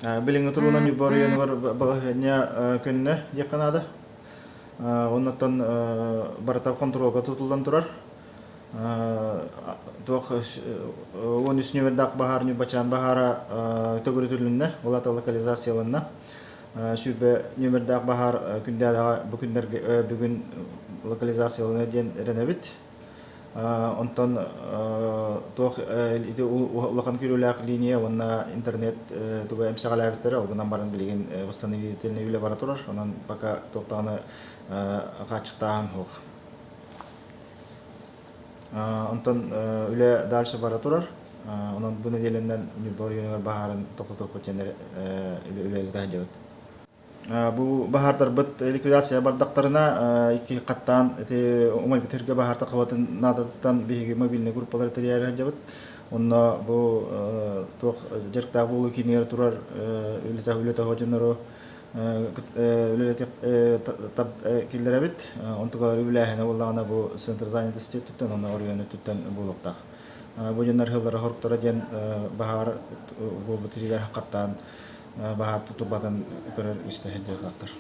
Билиҥҥи туругунан Ньурба оройуонугар балаһыанньа көннө диэххэ наада. Оннуттан барыта хонтуруолга тутуллан турар. Туох 13 нүөмэрдээх баһаар Ньурбачаан баһаара төгүрүтүлүннэ, ол аата локализацияланна. 20 нүөмэрдээх баһаар күндээдэҕэ бу күннэргэ бүгүн локализациялана диэн эрэнэбит. Онтон туох ити улахан күүрүүлээх линия уонна интернет туга эмсэҕэлээбиттэрэ, ол гынан баран билигин восстановительный үлэ бара турар. Онон пока туох даҕаны хааччахтааһын суох. Онтон үлэ дальше бара турар. Онон бу нэдиэлэнэн Ньурба оройуонугар баһаарын тохтотуохпут диэн үлэ ыыта сылдьабыт. Бу баһаардарбыт ликвидация бардахтарына икки хаттаан ити умайбыт сиргэ баһаар тахсыбатын наадатыттан биһиги мобильнай группалары тэрийээри сылдьабыт. Онно бу туох дьарыктаах буолуу киинигэр турар үлэтэ үлэтэ дьоннору үлэлэтиэх киллэрэбит. Онтугалары үбүлээһинэ буоллаҕына бу центр занятости өттүттэн уонна оройуон өттүттэн буолуохтаах. Бу дьоннор сыллара хоруктара диэн баһаар буолбут сиригэр хаттаан баһаар турбатын көрөр истэ сылдьыахтаахтар.